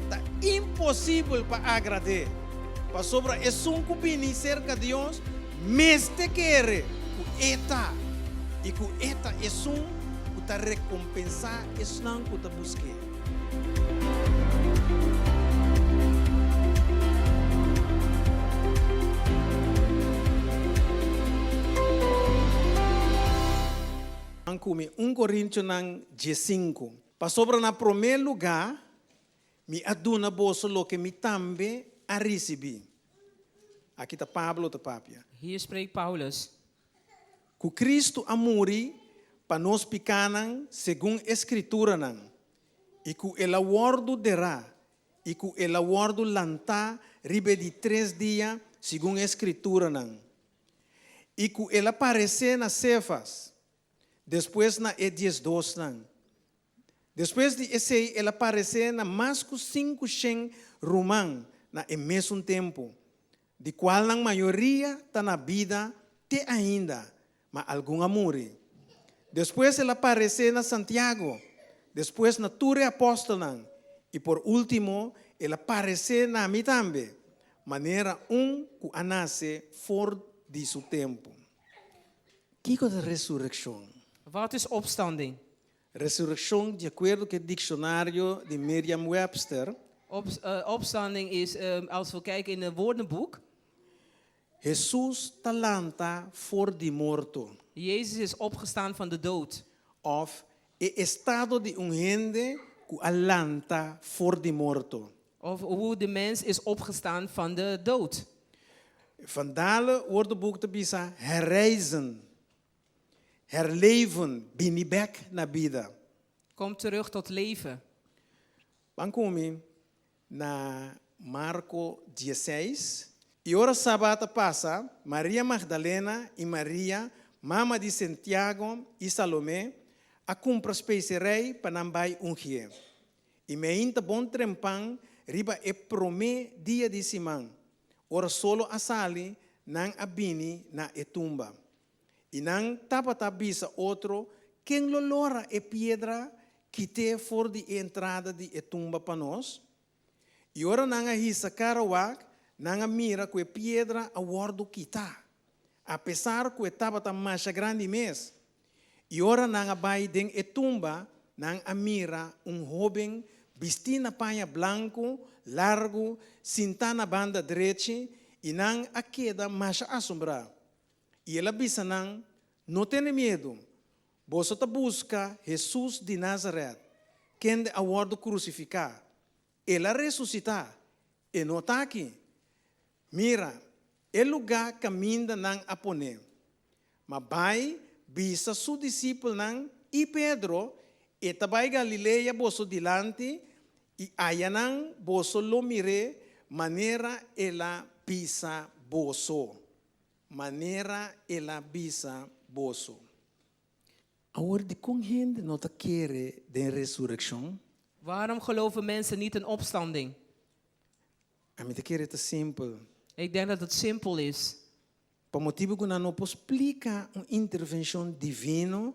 ta imposibel pa agrad'é, pasobra esun ku bini serka Dios mester kere ku E ta, i ku E ta esun ku ta rekompensá esnan ku ta busk'é. Ban ku mi un Korintionan diesinku. Pasobra na promé lugá mi a duna boso loke mi tambe a risibí. Aki ta Pablo ta papia. Hier spreekt Paulus. Ku Kristu a muri pa nos pikánan segun e Skrituranan, i ku el a wòrdu derá, i ku el a wòrdu lantá riba e di tres dia segun e Skrituranan, i ku el a paresé na Sefas, despues na e diesdosnan. Despues di esei el a paresé na mas ku sinku shen ruman na e mesun tempu, di kualnan mayoria ta na bida te ainda, ma algun a muri. Despues el a paresé na Santiago, despues na tur e apòstelnan, i por último el a paresé na mi tambe, manera un ku a nase for di su tempu. Kiko ta resurekshon? Wat is opstanding? Resurekshon, di akuerdo ku e dikshonario di Merriam-Webster. Opstanding is, als we kijken in het woordenboek. Hesus ta lanta for di morto. Jezus is opgestaan van de dood. Òf, e estado di un hende ku a lanta for di morto. Of hoe de mens is opgestaan van de dood. Van Dale woordenboek ta bisa herrijzen, herleven, bini bek na bida. Kom terug tot leven. Ban ku mi na Marko dieseis. I ora sabat a pasa, Maria Magdalena i Maria, mama di Sentiago i Salomé, a kumpra speserei pa nan bai ungié. I meinta bon trempan riba e promé dia di siman, ora solo a sali, nan a bini na e tumba. I nan tabata bisa otro, Ken lo lora e piedra kit'é for di e entrada di e tumba pa nos? I ora nan a hisa kara wak, nan a mira ku e piedra a wòrdu kitá, apesar ku e tabata masha grandi mes. I ora nan a bai den e tumba, nan a mira un hóben bistí na paña blanku largu sintá na banda drechi, i nan a keda masha asombrá. I el a bisa nan, No tene miedu, boso ta buska Hesus di Nazaret, kende a wòrdu krusifiká. El a resusitá, e no ta aki. Mira, e lugá kaminda nan a pon'é. Ma bai bisa su disipelnan i Pedro, E ta bai Galilea boso dilanti, i ayanan boso lo mir'é manera el a bisa boso. Manera el a bisa boso. Awor, dikon hende no ta kere den resurekshon? Waarom geloven mensen niet in opstanding? Ami ta kere ta simpel. Ik denk dat het simpel is. Pa motibu ku nan no por splika un intervenshon divino,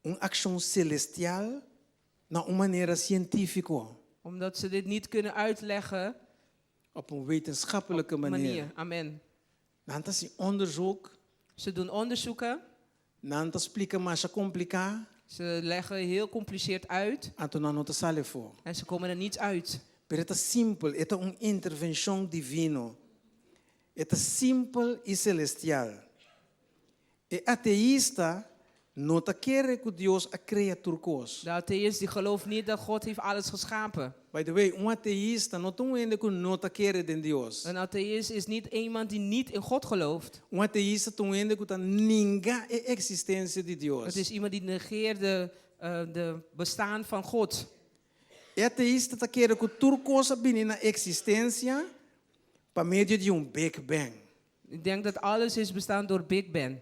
un akshon selestial, na un manera sientífiko. Omdat ze dit niet kunnen uitleggen. Op un wetenschappelijke manier. Amen. Nan ta hasi onderzoek. Ze doen onderzoeken. Nan ta splika masha kompliká. Ze leggen heel compliceerd uit. Anto nan no ta sali afó. En ze komen er niet uit. Pero e ta simpel, e ta un intervenshon divino. E ta simpel i selestial. E ateista no ta kere ku Dios a krea tur kos. De atheïst die gelooft niet dat God heeft alles geschapen. By the way, un ateista no ta un hende ku no ta kere den Dios. Een atheïst is niet iemand die niet in God gelooft. Un ateista ta un hende ku ta ninga e eksistensia di Dios. Het is iemand die negeert de de bestaan van God. E ateista ta kere ku tur kos a bini na eksistensia pa medio di un Big Bang. Ik denk dat alles is bestaan door Big Bang.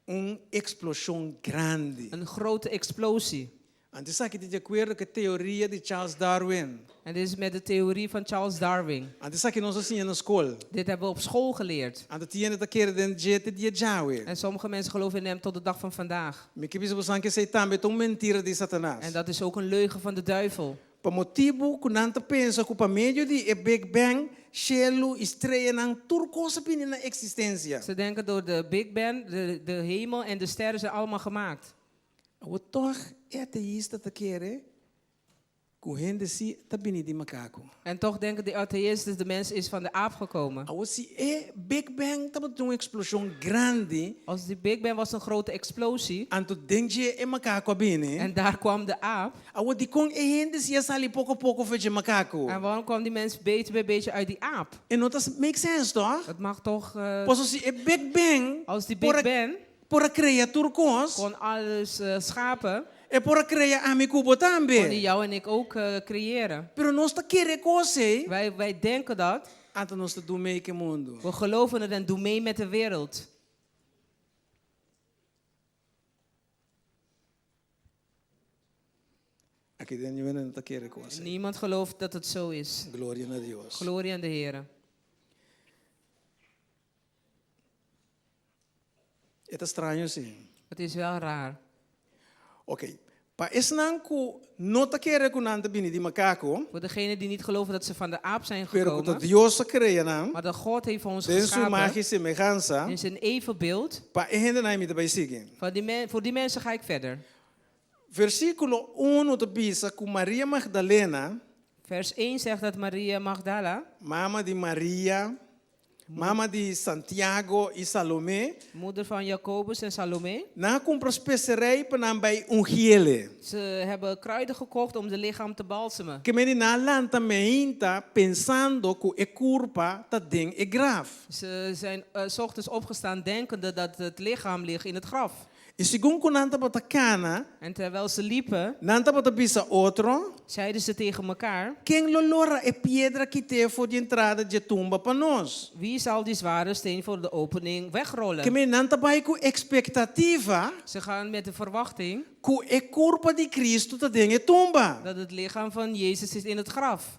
Un eksploshon grandi. Een grote explosie. Anto esaki ta di akuerdo ku e teoria di Charles Darwin. En dit is met de theorie van Charles Darwin. Anto esaki nos a siña na skol. Dit hebben we op school geleerd. Anto tin hende ta kere den dje te dia djawe. En sommige mensen geloven in hem tot de dag van vandaag. Mi ke bisa bosan ku esei tambe ta un mentira di Satanas. En dat is ook een leugen van de duivel. Pa motibu ku nan ta pensa ku pa medio di e Big Bang, shelu i streanan tur kos a bini na eksistensia. Ze denken door de Big Bang, de hemel en de sterren zijn allemaal gemaakt. Awor tòg e ateista ta kere ku hende si ta bini di makaku. En toch denken de atheïsten, de mens is van de aap gekomen. Awor si e Big Bang tabata un eksploshon grandi. Als die Big Bang was een grote explosie. Anto den dje e makaku a bini. En daar kwam de aap. Awor dikon e hende si a sali poko poko for dje makaku? En waarom kwam die mens beetje bij beetje uit die aap? E no ta make sense toch? Dat mag toch. Pasobra si e Big Bang Als die por Big a Bang por a krea tur kos. kon alles schapen. E por a krea ami ku bo tambe. Kon die jou en ik ook creëren. Pero nos ta kere kos ei. Wij, wij denken dat. Anto nos ta du mee ku e mundu. We geloven het en doen mee met de wereld. Aki den niun hende no ta kere kos ei. Niemand gelooft dat het zo is. Gloria na Dios. Gloria aan de Here. E ta straño si. Het is wel raar. Ok. Pa esnan ku no ta kere ku nan ta bini di makako. Voor degenen die niet geloven dat ze van de aap zijn Pero ku ta gekomen. Dios a krea nan. Maar dat God heeft ons Den su geschapen. imagen i semehansa. In zijn evenbeeld. Pa e hendenan mi ta bai sigui. Voor die, men, voor die mensen ga ik verder. Versíkulo uno ta bisa ku Maria Magdalena. Vers 1 zegt dat Maria Magdala. Mama di Maria, mama di Santiago i Salomé. Moeder van Jacobus en Salomé. Nan a kumpra speserei pa nan bai ungiele. Ze hebben kruiden gekocht om de lichaam te balsemen. Ke mende nan a lanta meinta pensando ku e kurpa ta den e graf. Ze zijn 's ochtends opgestaan denkende dat het lichaam ligt in het graf. I segun ku nan tabata kana, En terwijl ze liepen, nan tabata bisa otro, zeiden ze tegen elkaar, Ken lo lora e piedra kit'é for di entrada dje tumba pa nos? Wie zal die zware steen voor de opening wegrollen? Ke men nan ta bai ku ekspektativa Ze gaan met de verwachting ku e kurpa di Kristu ta den e tumba. dat het lichaam van Jezus is in het graf.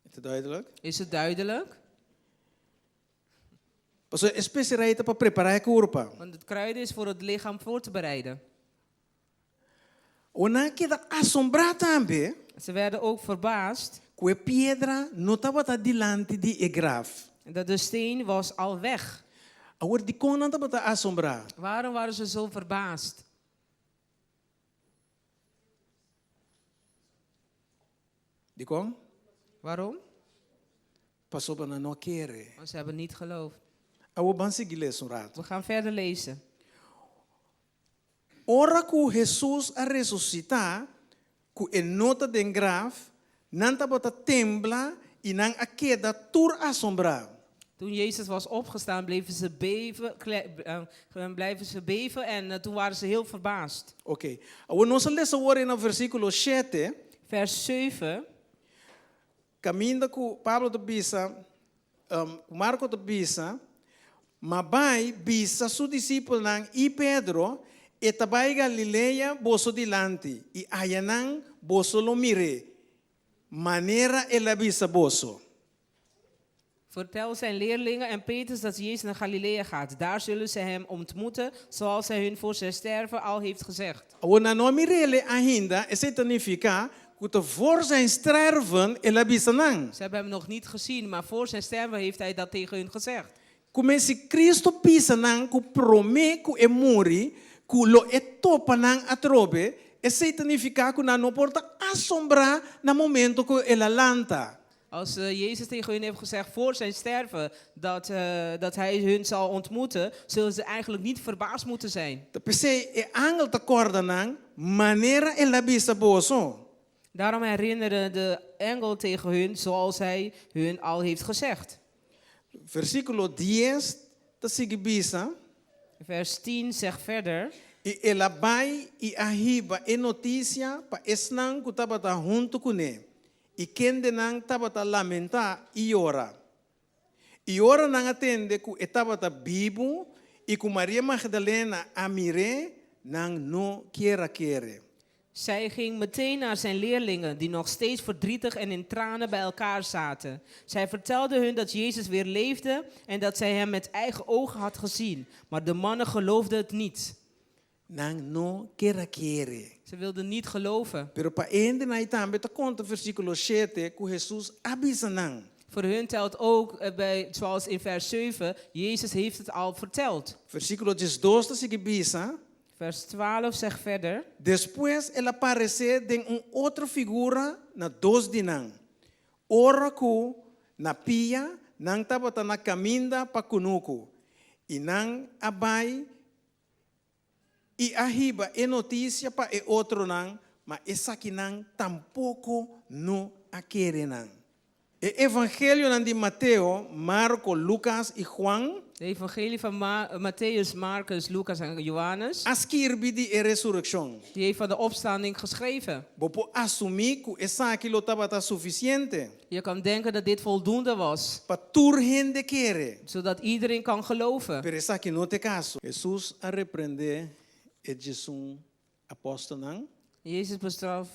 Is het duidelijk? Is het duidelijk? Pasobra e speserei ta pa prepará e kurpa. Want het kruiden is voor het lichaam voor te bereiden. O nan a keda asombrá tambe. Ze werden ook verbaasd. Ku e piedra no tabata dilanti di e graf. Dat de steen was al weg. Awor dikon nan tabata asombrá? Waarom waren ze zo verbaasd? Dikon? Waarom? Pasobra nan no a kere. Want ze hebben niet geloofd. Awor ban sigui lesa un rato. We gaan verder lezen. Ora ku Hesus a resusitá, ku e no ta den graf, nan tabata tembla i nan a keda tur asombrá. Toen Jezus was opgestaan, bleven ze beven, blijven ze beven en toen waren ze heel verbaasd. Oké. Awor nos a lesa awor na versíkulo shete. Vers 7. Kaminda ku Pablo ta bisa, ku Marko ta bisa, Ma bai bisa su disipelnan i Pedro, E ta bai Galilea boso dilanti, i ayanan boso lo mir'é, manera el a bisa boso. Vertel zijn leerlingen en Petrus dat Jezus naar Galilea gaat. Daar zullen ze hem ontmoeten, zoals hij hun voor zijn sterven al heeft gezegd. Awor nan no a mir'é ainda, esei ta nifiká ku ta voor zijn sterven el a bisa nan. Ze hebben hem nog niet gezien, maar voor zijn sterven heeft hij dat tegen hun gezegd. Ku men si Cristo bisa nan ku promé ku e muri, ku lo e topa nan atrobe, esei ta nifiká ku nan no por ta asombrá na momento ku el a lanta. Als Jezus tegen hun heeft gezegd voor zijn sterven dat, dat hij hun zal ontmoeten, zullen ze eigenlijk niet verbaasd moeten zijn. Ta p'esei e angel ta kòrda nan manera el a bisa boso. Daarom herinnerde de engel tegen hun zoals hij hun al heeft gezegd. Versíkulo dies ta sigui bisa. Vers 10 zegt verder. I el a bai i a hiba e notisia pa esnan ku tabata huntu kuné, i kendenan tabata lamentá i yora. I ora nan a tende ku e tabata bibu i ku Maria Magdalena a mir'é, nan no kier a kere. Zij ging meteen naar zijn leerlingen, die nog steeds verdrietig en in tranen bij elkaar zaten. Zij vertelde hun dat Jezus weer leefde en dat zij hem met eigen ogen had gezien. Maar de mannen geloofden het niet. Nan no ker a kere. Ze wilden niet geloven. Pero pa e hendenan ei tambe ta konta versíkulo shete ku Hesus a bisa nan. Voor hun telt ook, eh, bij, zoals in vers 7, Jezus heeft het al verteld. Versíkulo diesdos ta sigui bisa. Vers 12 zegt verder. Despues el a paresé den un otro figura na dos di nan, ora ku na pia nan tabata na kaminda pa kunuku, i nan a bai i a hiba e notisia pa e otronan, ma esakinan tampoko no a kere nan. E Evangelionan di Mateo, Marko, Lukas i Juan. De evangelie van Mattheüs, Marcus, Lucas en Johannes. A skirbi di e resurekshon. Die heeft van de opstanding geschreven. Bo por asumí ku esaki lo tabata sufisiente. Je kan denken dat dit voldoende was. Pa tur hende kere. Zodat iedereen kan geloven. Pero esaki no ta e kaso. Hesus a reprendé e diesun apòstelnan. Jezus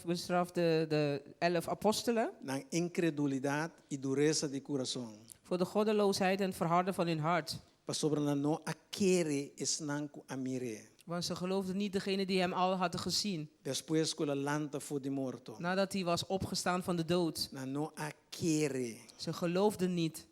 bestraft de 11 apostelen. Nan inkredulidat i duresa di kurason. Voor de goddeloosheid en het verharden van hun hart. Pasobra nan no a kere esnan ku a mir'é. Want ze geloofden niet degene die hem al hadden gezien. Despues ku el a lanta for di morto. Nadat hij was opgestaan van de dood. Nan no a kere. Ze geloofden niet.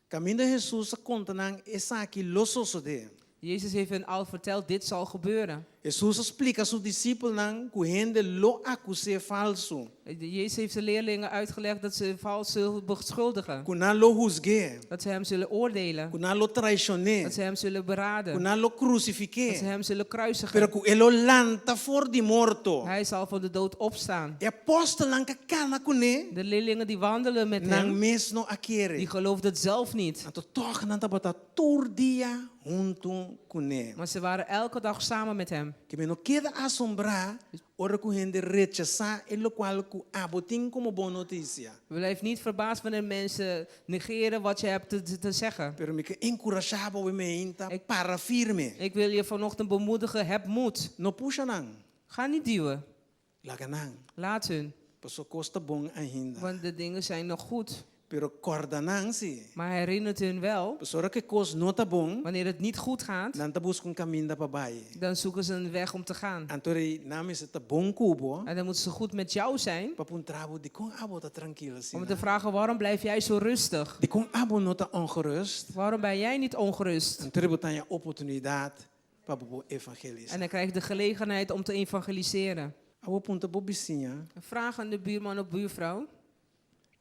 Kaminda Hesus a konta nan esaki lo sosodé. Jezus heeft hen al verteld, dit zal gebeuren. Hesus a splika su disipelnan ku hende lo akus'é falsu. Jezus heeft de leerlingen uitgelegd dat ze vals zullen beschuldigen. Ku nan lo husg'é. Dat ze hem zullen oordelen. Ku nan lo traishon'é. Dat ze hem zullen beraden. Ku nan lo krusifik'é. Dat ze hem zullen kruisigen. Pero ku e lo lanta for di morto. Hij zal van de dood opstaan. E apòstelnan ku a kana kuné. De leerlingen die wandelen met hem. Nan mes no a kere. Die geloofden het zelf niet. Anto tòg nan tabata tur dia huntu kuné. Maar ze waren elke dag samen met hem. Ke mi no keda asombrá ora ku hende rechasá e lokual ku abo tin komo bon notisia. Blijf niet verbaasd wanneer mensen negeren wat je hebt te zeggen. Pero mi ke enkurashá bo meinta para firme. Ik wil je vanochtend bemoedigen, heb moed. No pusha nan. Ga niet duwen. Laga nan. Laat hun. Paso kos ta bon ainda. Want de dingen zijn nog goed. Pero kòrda nan si. Maar herinnert hun wel. Pasobra ora ku e kos no ta bon. Wanneer het niet goed gaat. Nan ta buska un kaminda pa bai. Dan zoeken ze een weg om te gaan. Anto ei nan mester ta bon ku bo. En dan moeten ze goed met jou zijn. Pa puntra bo dikon abo ta trankil asina. Om te vragen waarom blijf jij zo rustig? Dikon abo no ta ongerust? Waarom ben jij niet ongerust? Anto ei bo ta haña oportunidat pa bo por evangelisá. En dan krijg je de gelegenheid om te evangeliseren. Abo puntra bo bisiña. Vraag aan de buurman of buurvrouw.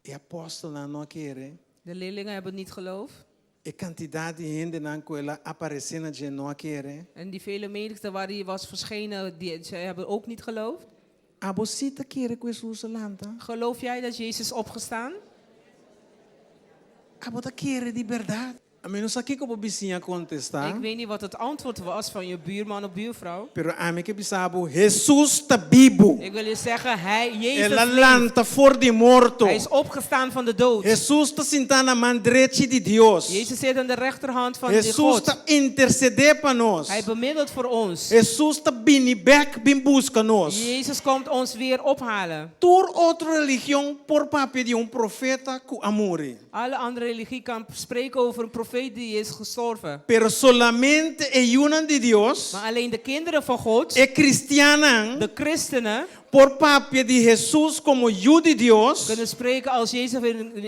E apòstelnan no a kere. De leerlingen hebben niet geloofd. E kantidat di hendenan ku el a aparesé na dje no a kere. En die vele menigte waar hij was verschenen, die, zij hebben ook niet geloofd. Abo si ta kere ku Hesus a lanta? Geloof jij dat Jezus is opgestaan? Abo ta kere di bèrdat? Ami no sa kiko bo bisiña kontestá. Ik weet niet wat het antwoord was van je buurman of buurvrouw. Pero ami ke bisa bo, Hesus ta bibu. Ik wil je zeggen, hij, Jezus El a leeft. lanta for di morto. Hij is opgestaan van de dood. Hesus ta sintá na man drechi di Dios. Jezus zit aan de rechterhand van de Hesus God. ta intersedé pa nos. Hij bemiddelt voor ons. Hesus ta bini bèk bin buska nos. Jezus komt ons weer ophalen. Tur otro religion por papia di un profeta ku a muri. Alle andere religie kan spreken over een profeet die is gestorven. Pero solamente e yunan di Dios, Maar alleen de kinderen van God, e kristiannan, de christenen, por papia di Hesus komo Yu di Dios, kunnen spreken als Jezus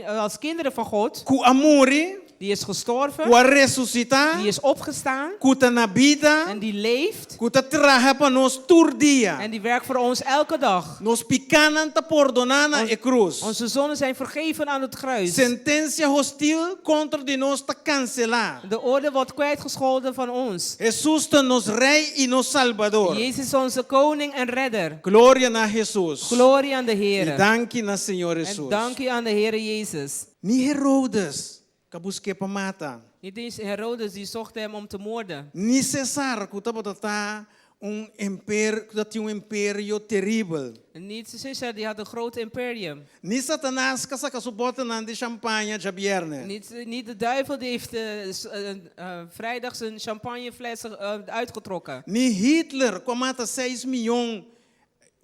als kinderen van God, ku a muri, die is gestorven, ku a resusitá, die is opgestaan ku ta na bida, en die leeft ku ta traha pa nos tur dia. en die werkt voor ons elke dag. Nos pikánan ta pordoná na e krus. Onze zonden zijn vergeven aan het kruis. Sentensia hostil kontra di nos ta kanselá. De orde wordt kwijtgescholden van ons. Hesus ta nos Rei i nos Salbador. Jezus is onze koning en redder. Gloria na Hesus. Glorie aan de I Heer. danki na Señor En Hesus. dank u aan de Heer Jezus. Ni Herodes ku a busk'é pa mata. Niet eens Herodes die zocht hem om te moorden. Ni Cesar ku tabata ta un imper ku tatin un imperio teribel. Niet Caesar die had een groot imperium. Ni Satanas ku a saka su bòternan di shampaña djabièrnè. Niet de duivel die heeft vrijdag zijn champagnefles uitgetrokken. Ni Hitler ku a mata seis mion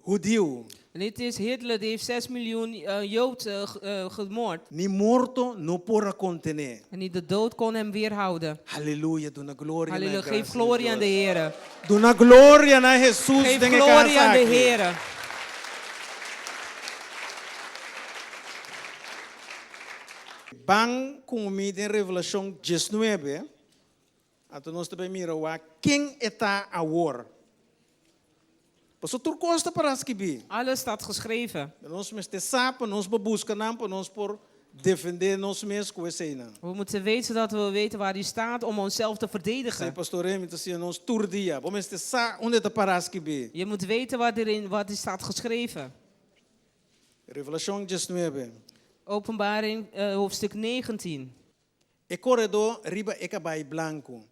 hudiu. En dit is Hitler, die heeft 6 miljoen Jood gemoord. Ni morto no por a konten'é. En niet de dood kon hem weerhouden. Aleluya, duna gloria na Halleluja, e geef gracia di glorie aan de Dios. Heer. Duna gloria na Hesus Geef den e kas glorie aan de aki. Heer. Ban ku mi den Revelashon diesnuebe, anto nos ta bai mira wak ken e ta awor. Pasobra tur kos ta para skibí. Alles staat geschreven. Nos mester sa pa nos por buska nan, pa nos por defendé nos mes ku eseinan. We moeten weten dat we weten waar die staat om onszelf te Esei verdedigen. Pastor Remy ta siña nos tur dia. Bo mester sa unda ta para skibí. Je moet weten waar erin, wat er staat geschreven. Revelashon diesnuebe. Openbaring hoofdstuk 19. E koredó riba e kabai blanku.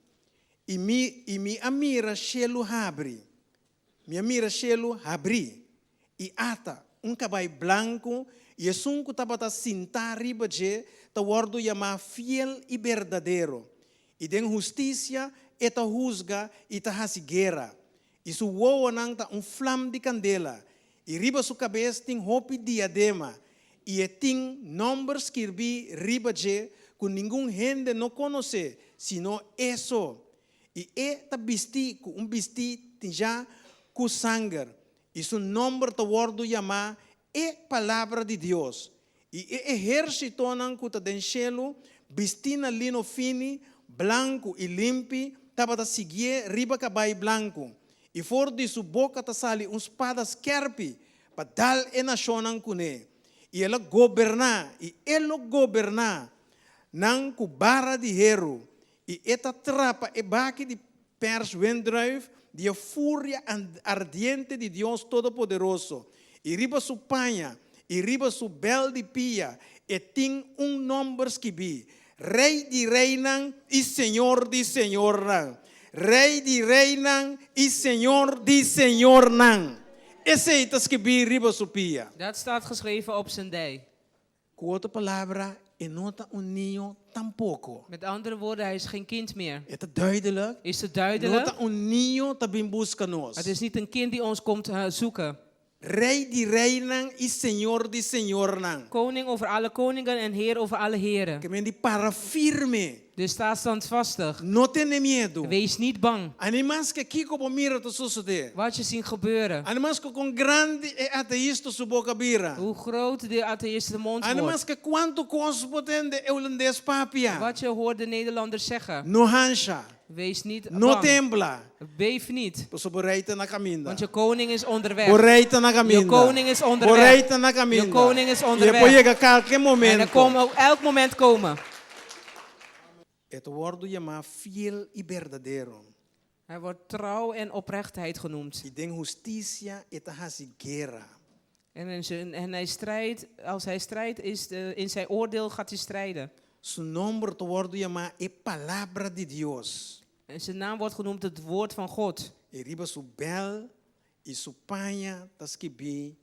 I mi, i mi a mira shelu habri. Mi a mira shelu habrí, i ata, un kabai blanku, i esun ku tabata sintá riba dje ta wòrdu yamá Fiel i Berdadero, i den hustisia e ta husga i ta hasi guera. I su wowonan ta un flam di kandela, i riba su kabes tin hopi diadema, i e tin nòmber skirbí riba dje ku ningun hende no konosé, sino e so. I e ta bistí ku un bistí tinjá ku sanger, i su nòmber ta wòrdu yamá E Palabra di Dios. I e ehérsitonan ku ta den shelu, bistí na lino fini, blanku i limpi, tabata siguié riba kabai blanku. I for di su boka ta sali un spada skèrpi pa dal e nashonnan kuné. I el a goberná, i e lo goberná nan ku bara di heru, i e ta trapa e baki di pèrs wendrùif di e furia ardiente di Dios Todopoderoso, i riba su paña i riba su bèl di pia e tin un nòmber skibí, Rei di reinan i Señor di señornan. Rei di reinan i Señor di señornan. Esei ta skibí riba su pia. Dat staat geschreven op zijn dij. Ku otro palabra, e no ta un niño tampoko. Met andere woorden, hij is geen kind meer. E ta duidelijk? Is het No duidelijk? ta un niño ta bin buska nos. Het is niet een kind die ons komt zoeken. Rei di reinan i Señor di señornan. Koning over alle koningen en Heer over alle heren. Ke men di para firme. Dus sta standvastig. No tene miedu. Wees niet bang. Ani maske kiko bo mira ta sosodé. Wat je zien gebeuren. Ani maske kon grandi e ateista su boka bira. Hoe groot de atheïst de mond Ani wordt. maske kuantu kos bo tende e hulandes papia. Wat je hoort de Nederlanders zeggen. No hansha. Wees niet No bang. tembla. Beef niet. Pasobra bo rei ta na kaminda. Want je koning is onderweg. Bo rei ta na kaminda. Je koning is onderweg. Bo rei ta na kaminda. Je koning is onderweg. I e por yega kalke momento. En hij komt ook elk moment komen. E ta wòrdu yamá fiel i berdadero. Hij wordt trouw en oprechtheid genoemd. I den hustisia e ta hasi guera. En, in zijn, en hij strijdt, als hij strijdt, is de, in zijn oordeel gaat hij strijden. Su nomber ta wòrdu yamá e Palabra di Dios. En zijn naam wordt genoemd het woord van God. I riba su bèl i su paña ta skibí,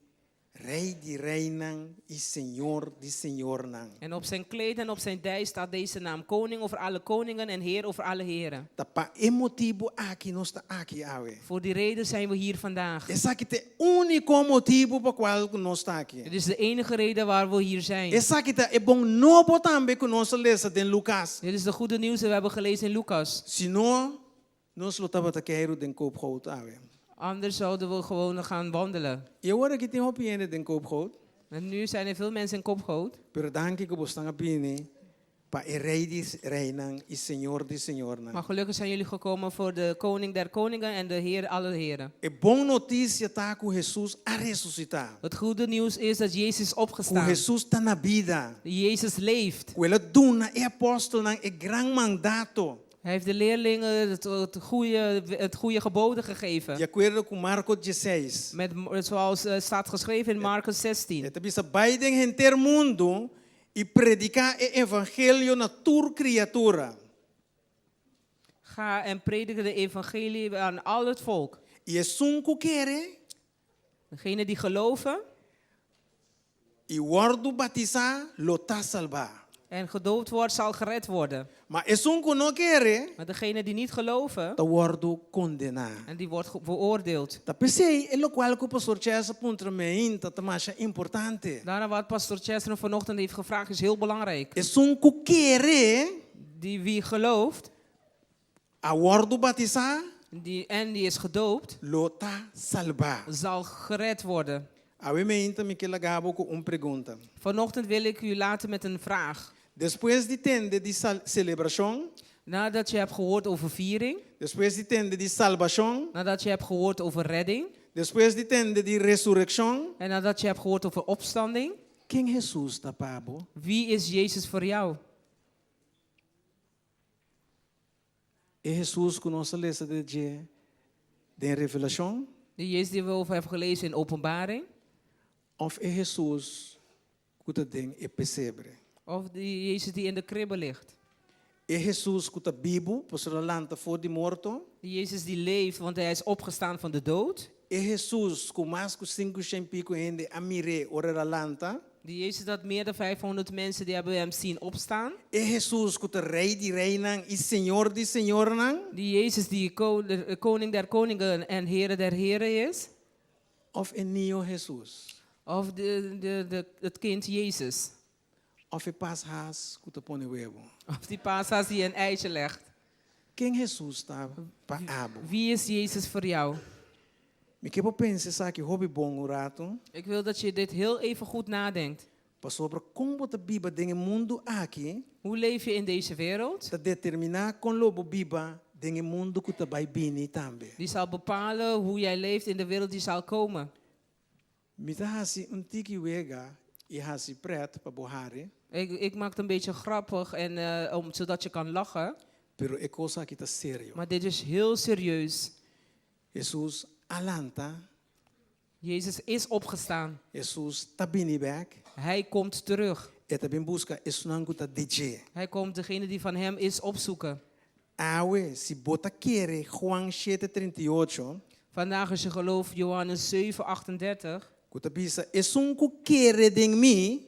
Rei di reinan i Señor di señornan. En op zijn kleed en op zijn dij staat deze naam, koning over alle koningen en heer over alle heren. Ta pa e motibu aki nos ta aki awe. Voor die reden zijn we hier vandaag. Esaki ta e úniko motibu pa kual ku nos ta aki. Dit is de enige reden waar we hier zijn. Esaki ta e bon nobo tambe ku nos a lesa den Lukas. Dit is de goede nieuws dat we hebben gelezen in Lucas. Si no, nos lo tabata keiru den Koopgoot awe. Anders zouden we gewoon gaan wandelen. I awor aki tin hopi hende den Koopgoot. En nu zijn er veel mensen in Koopgoot. Pero danki ku bosnan a bini pa e Rei di reinan i Señor di señornan. Maar gelukkig zijn jullie gekomen voor de koning der koningen en de heer aller heren. E bon notisia ta ku Hesus a resusitá. Het goede nieuws is dat Jezus is Ku opgestaan. Hesus ta na bida. Jezus leeft. Ku el a duna e apòstelnan e gran mandato. Hij heeft de leerlingen het goede geboden gegeven. Di akuerdo ku Marko dieseis. Met, zoals staat geschreven in Marcus 16. E ta bisa, Bai den henter mundu i prediká e evangelio na tur kriatura. Ga en predik de evangelie aan al het volk. I esun ku kere Degenen die geloven i wòrdu batisá lo ta salbá. En gedoopt wordt, zal gered worden. Ma esun ku no kere, Maar degene die niet geloven, ta wòrdu kondená. en die wordt veroordeeld. Ta p'esei, e lokual ku Pastor Chess a puntra mi ainda ta masha importante. Daarom wat pastor Chester vanochtend heeft gevraagd is heel belangrijk. Esun ku kere, Die wie gelooft a wòrdu batisá, die, en die is gedoopt, lo ta salbá. zal gered worden. Awe mainta mi ke laga bo ku un pregunta. Vanochtend wil ik u laten met een vraag. Despues di tende di sal selebrashon, Nadat je hebt gehoord over viering, despues di tende di salbashon, nadat je hebt gehoord over redding despues di tende di resurekshon, en nadat je hebt gehoord over opstanding, ken Hesus ta pa bo? wie is Jezus voor jou? E Hesus ku nos a lesa di dje den Revelashon? De Jezus die we over hebben gelezen in Openbaring? Òf e Hesus ku ta den e pesebre? Of die Jezus die in de kribbe ligt? E Hesus ku ta bibu, pasobra el a lanta for di morto? De Jezus die leeft, want hij is opgestaan van de dood? E Hesus ku mas ku sinku shen piku hende a mir'é ora el a lanta? Die Jezus dat meer dan 500 mensen die hebben hem zien opstaan. E Hesus ku ta Rei di reinan i Señor di señornan? Die Jezus die de koning der koningen en Heere der heren is. Of e niño Hesus? Of de, de, de, het kind Jezus? Of e pashas ku ta pone webu? Of die paashaas die een eitje legt? Ken Hesus ta pa abo? Wie is Jezus voor jou? Mi ke bo pensa esaki hopi bon un ratu. Ik wil dat je dit heel even goed nadenkt. Pasobra kon bo ta biba den e mundu aki. Hoe leef je in deze wereld? Ta determiná kon lo bo biba den e mundu ku ta bai bini tambe. Die zal bepalen hoe jij leeft in de wereld die zal komen. Mi ta hasi un tiki wega i hasi prèt pa bo hari. Ik, ik maak het een beetje grappig en, eh, om, zodat je kan lachen. Pero e kos aki ta serio. Maar dit is heel serieus. Hesus a lanta. Jezus is opgestaan. Hesus ta bini bèk. Hij komt terug. E ta bin buska esunnan ku ta di dje. Hij komt degene die van hem is opzoeken. Awe, si bo ta kere Juan shete 38. Vandaag als je gelooft Johannes 7, 38. Ku ta bisa, Esun ku kere den mi,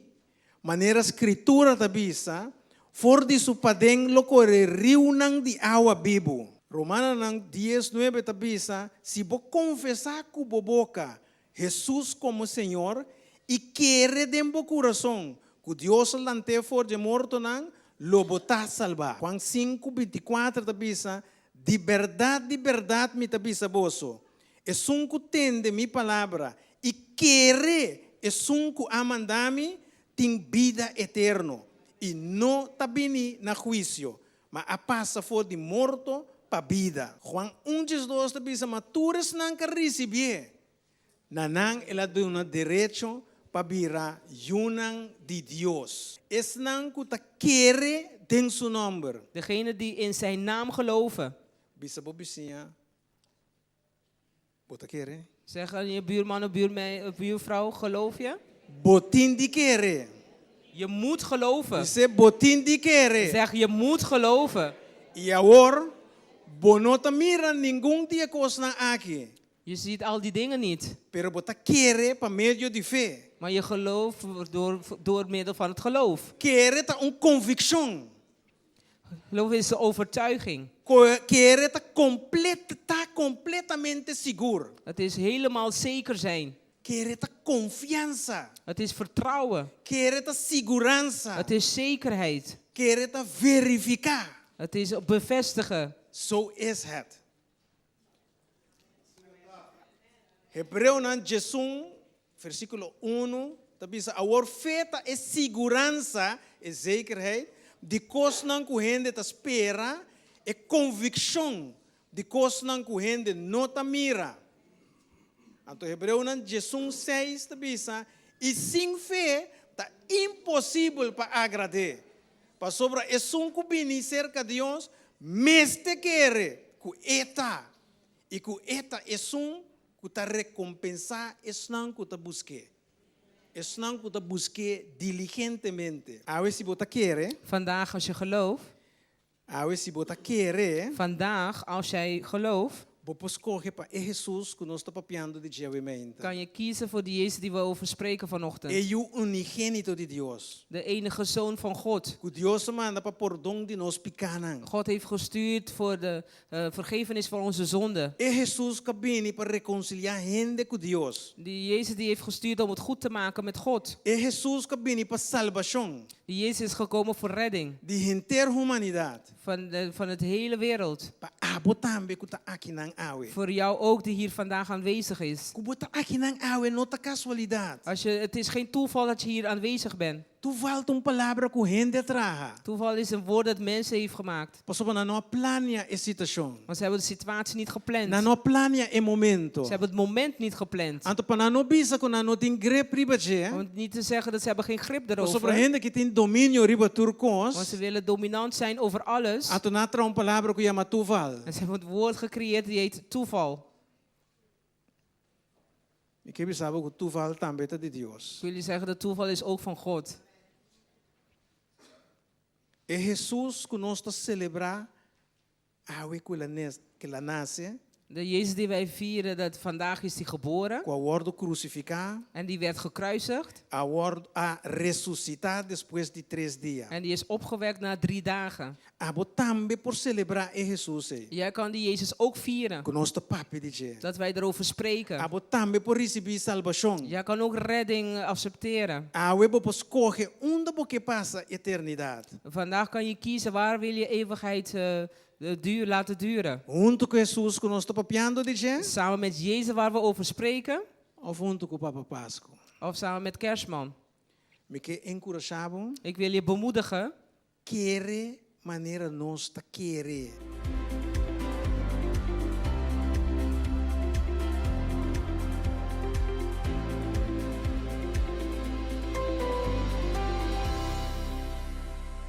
manera Skritura ta bisa, for di su paden lo kore riunan di awa bibu. Romanonan dies nuebe ta bisa, Si bo konfesá ku bo boka Hesus komo Señor i kere den bo kurason ku Dios a lant'é for dje mortonan, lo bo ta salbá. Juan sinku, 24 ta bisa, Di bèrdat, di bèrdat mi ta bisa boso, Esun ku tende mi palabra i kere esun ku a manda mi, tin bida eterno i no ta bini na huisio, ma a pasa for di morto pa bida. Juan un 12 ta bisa, Ma tur esnan ku a risibié, na nan el a duna derecho pa bira yunan di Dios, esnan ku ta kere den su nòmber. Degenen die in zijn naam geloven. Bisa bo bisiña, Bo ta kere? Zeg aan je buurman of buurvrouw, geloof je? Bo tin di kere. Je moet geloven. Bis'é, Bo tin di kere. Zeg, je moet geloven. I awor, bo no ta mira ningun di e kosnan aki. Je ziet al die dingen niet. Pero bo ta kere pa medio di fe. Maar je gelooft door, door middel van het geloof. Kere ta un konvikshon. Geloof is de overtuiging. Kere ta komplet, ta kompletamente sigur. Het is helemaal zeker zijn. Kere ta konfiansa. Het is vertrouwen. Kere ta siguransa. Het is zekerheid. Kere ta verifiká. Het is bevestigen. Zo is het. Hebreonan 11, versíkulo unu, ta bisa, Awor fe ta e siguransa, e zekerheid, di kosnan ku hende ta spera, e konvikshon di kosnan ku hende no ta mira. Anto Hebreonan 11, seis ta bisa, I sin fe ta imposibel pa agrad'é, pasobra esun ku bini serka Dios mester kere ku e ta, i ku e ta esun ku ta rekompensá esnan ku ta busk'é, esnan ku ta busk'é diligentemente. Awe si bo ta kere. Vandaag als je gelooft. Awe si bo ta kere. Vandaag als jij gelooft. Bo por skohe pa e Hesus ku nos ta papiando di dje awe mainta. Kan je kiezen voor die Jezus die we over spreken vanochtend. E Yu unigénito di Dios. De enige Zoon van God. Ku Dios a manda pa pordon di nos pikánan. God heeft gestuurd voor de eh, vergevenis van onze zonden. E Hesus ku a bini pa rekonsiliá hende ku Dios. Die Jezus die heeft gestuurd om het goed te maken met God. E Hesus ku a bini pa salbashon. Die Jezus is gekomen voor redding. Di henter humanidat. Van, de, van het hele wereld. Pa abo tambe ku ta akinan awe. Voor jou ook die hier vandaag aanwezig is. Ku bo ta akinan awe no ta kasualidat. Als je, het is geen toeval dat je hier aanwezig bent. Toeval ta un palabra ku hende a traha. Toeval is een woord dat mensen heeft gemaakt. Pasobra nan no a plania e situashon. Want ze hebben de situatie niet gepland. Nan no a plania e momento. Ze hebben het moment niet gepland. Anto pa nan no bisa ku nan no tin grip riba dje. Om niet te zeggen dat ze hebben geen grip Pasobra erover. hende ke tin dominio riba tur Want kos. ze willen dominant zijn over alles. Anto nan a traha un palabra ku yama toeval. En ze hebben het woord gecreëerd die heet toeval. Mi ke bisa bo ku toeval tambe ta di Dios. Ik wil je zeggen dat toeval is ook van God. E Hesus ku nos ta selebrá awe ku el a nase. De Jezus die wij vieren, dat vandaag is die geboren. Ku a wòrdu krusifiká. En die werd gekruisigd. A wòrdu a resusitá despues di tres dia. En die is opgewekt na drie dagen. Abo tambe por selebrá e Hesus ei. Jij kan die Jezus ook vieren. Ku nos ta papia di dje. Dat wij erover spreken. Abo tambe por risibí salbashon. Jij kan ook redding accepteren. Awe bo por skohe unda bo ke pasa eternidat. Vandaag kan je kiezen waar wil je eeuwigheid eh, eh, duur, laten duren. Huntu ku Hesus ku nos ta papiando di dje? Samen met Jezus waar we over spreken. Òf huntu ku Papa Pasku? Of samen met Kerstman. Mi ke enkurashá bo. Ik wil je bemoedigen. Kere manera nos ta kere.